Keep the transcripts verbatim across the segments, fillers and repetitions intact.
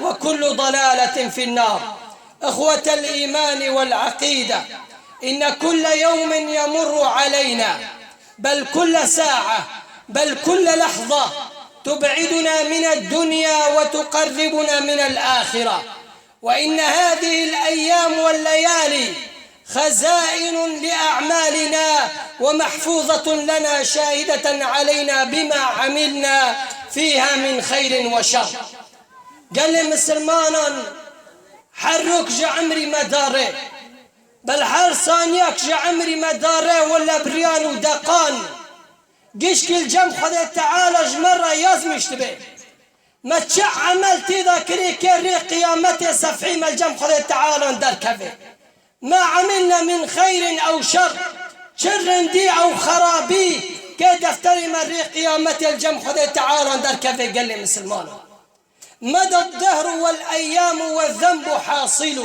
وكل ضلالة في النار. إخوة الإيمان والعقيدة، إن كل يوم يمر علينا، بل كل ساعة، بل كل لحظة، تبعدنا من الدنيا وتقربنا من الآخرة. وإن هذه الأيام والليالي خزائن لأعمالنا ومحفوظة لنا شاهدة علينا بما عملنا فيها من خير وشر. Gelê misilmanan, her rok ji emrî me dare. Bel her saniyek ji emrî me dare wele biriyan û deqan. Gişkî li cem Xwedê Teala ji me re yazmîş dibe. Me çi emel tê de kirê ke rê qiyametê sefhî me li cem Xwedê Teala derkeve. ما عملنا من خير أو شر، çi rindî ew xerabî ke defterê me rê qiyametê li cem Xwedê Teala derkeve gelê misilmanan. مضى الدهر والأيام والذنب حاصل،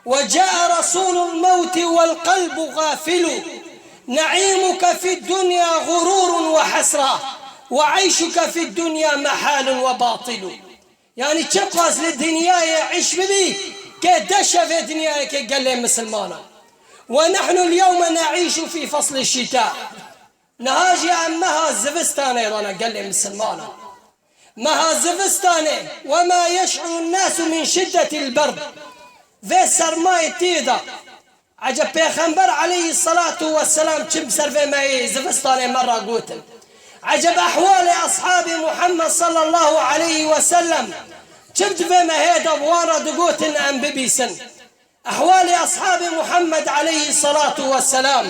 وجاء رسول الموت والقلب غافل. نعيمك في الدنيا غرور وحسرة، وعيشك في الدنيا محال وباطل. Yanî çiqas li dinyayê îş bibî, ke deşe vê dinyayê ke gelê misilmanan. ونحن اليوم نعيش في فصل الشتاء. Niha jî em meha zivistanê dana gelê misilmanan. Meha zivistanê, وما يشعر الناس من شدة البرد. Vê sermayê tê de. Eceb Pêxember aleyhisselatu vesselam çi bi ser vê mehê zivistanê me re gotin? Eceb ehwalê eshabê Muhammed sallallahu aleyhi ve sellem çi di vê mehê de bi wan re digotin em bibîsin? Ehwalê eshabê Muhammed aleyhisselatu vesselam.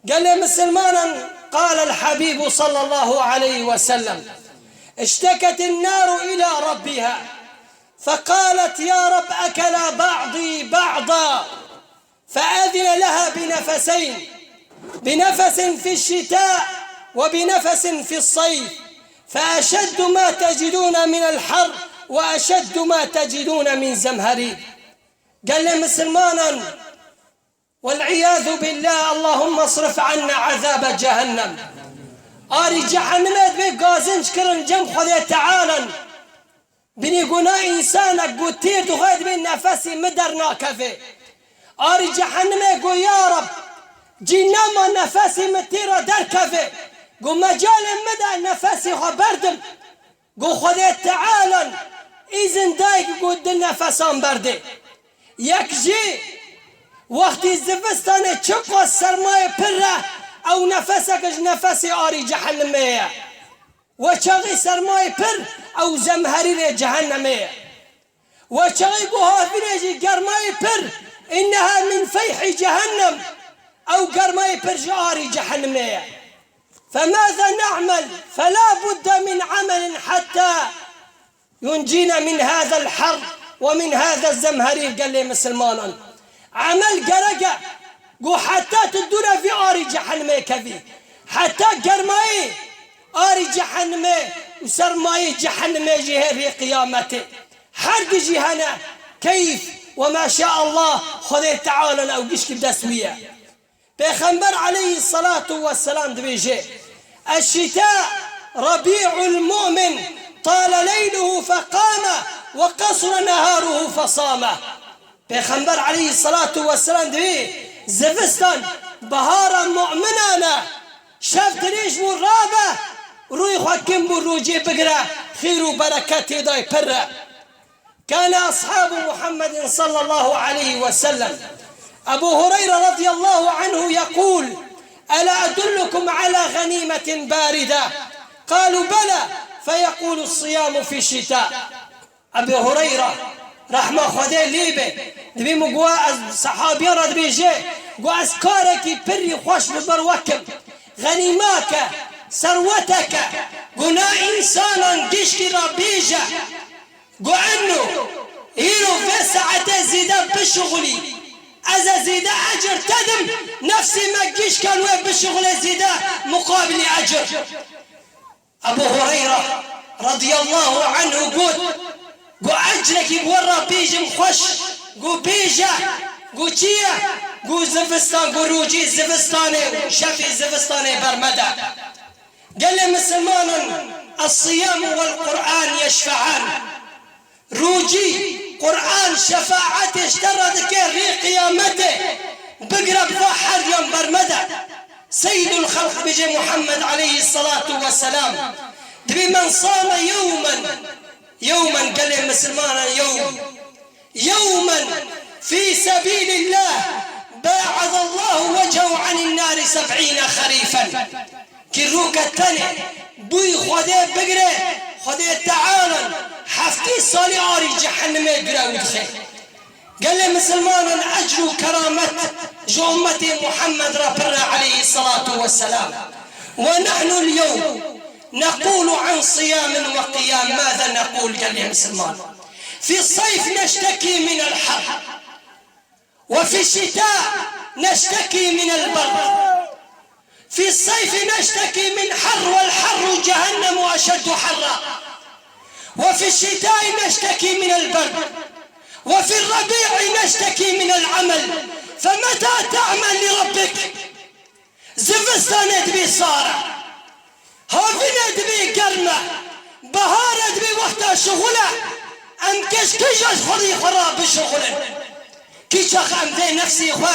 Gelê misilmanan, قال الحبيب صلى الله عليه وسلم: اشتكت النار إلى ربها فقالت: يا رب، أكل بعضي بعضا. فأذن لها بنفسين، بنفس في الشتاء وبنفس في الصيف، فأشد ما تجدون من الحر وأشد ما تجدون من زمهرير. Gelê misilmanan, والعياذ بالله، اللهم اصرف عنا عذاب جهنم. Arî cehennemê dibê gazinc kirin cem Xwedê Tealan. Binî go na însanek go tîr dixwe dibê nefesê min dernakeve. Arî cehennemê go ya Reb, cî nema nefesê min tîra derkeve. Go mecalê min de nefesê xwe berdim. Go Xwedê Tealan îzin dayik go di nefesan berdê. Yek jî wextî zivistanê çiqas sermayê pir e, ew nefesek ji nefesê arî cehennemê ye. We çaxî sermayê pir ew zemherîrê cehennemê ye. We çaxî guhavînê jî germayê pir, inneha min feyhî cehennem, ew germayê pir ji arî cehennemê ye. Femaza ne'mel, fela budde min emelin hetta yuncîne min hazel har ve min hazel zemherîr, gelê misilmanan. Emel gerek e, ku heta tu dûre vî arî cehennemê kevî. Heta germayî arî cehennemê û sermayî cehennemê jî hê rê qiyametê. Her di jî hene keyf we maşaallah Xwedê Teala ew gişkî bi dest wî ye. Pêxember aleyhisselatu vesselam dibêje: الشتاء ربيع المؤمن، طال ليله فقام وقصر نهاره فصام. Pêxember aleyhisselatu vesselam dibê zivistan bahara mu'minan e, şev dirêj bû rabe, rûyê xwe kim bû rojê bigire, xêr û bereket tê de pir e. كان أصحاب محمد صلى الله عليه وسلم، أبو هريرة رضي الله عنه يقول: ألا أدلكم على غنيمة باردة؟ قالوا: بلى، فيقول: الصيام في الشتاء. Ebû Hureyra, rehma Xwedê lê be, dibê min got, ez sehabiyan re dibêje, got, ez karekî pirî xweş li ber we kim. Xenîmake, serweteke, got, na însanan gişkî re bêje. Got, eno, îro vê saetê zêde bişuxulî. Ez ê zêde ecir te dim, nefsê me gişkan wê bişuxulê zêde muqabilî ecir. Ebû Hureyra radiyallahu anhu got, got, ecrekî bi we re bêjim xweş, got, bêje, got, çi ye? Got, zivistan, got, rojê zivistanê û şevê zivistanê ber me de. Gelê misilmanan, الصيام والقرآن يشفعان. Kî Quran şefaetê ji te re dike rê qiyametê, bigire bi va herdiyan ber mede. Seyyidul Xelq bêje Muhammed aleyhî selatu we selam. Dibê men same yewmen, yewmen gelê misilmanan yewm, yewmen fî sebîlillah, baedallahu wechehu anîn nari seb'îne xerîfen. Kî rûke tenê bûyî Xwedê bigire, Xwedê Teala heftî salî arî cehennemê dûre wî dixe. Gelê misilmanan ecr û keramet ji ummetê Muhammed re pir e aleyhî selatu we selam. Ve nehnu l-yewm neqûlu an siyamin ve qiyam. Mâze neqûl gelê misilman? Fî sayf neştekî minel her. وفي الشتاء نشتكي من البرد. في الصيف نشتكي من حر، والحر جهنم أشد حرا. وفي الشتاء نشتكي من البرد. وفي الربيع نشتكي من العمل. فمتى تعمل لربك؟ Zivistanê dibî sar e. Havînê dibî germ e. Beharê dibî wexta şixul e. Em kî kîja ji xwedî xwe re bişixulin? Kî çax em vê nefsî xwe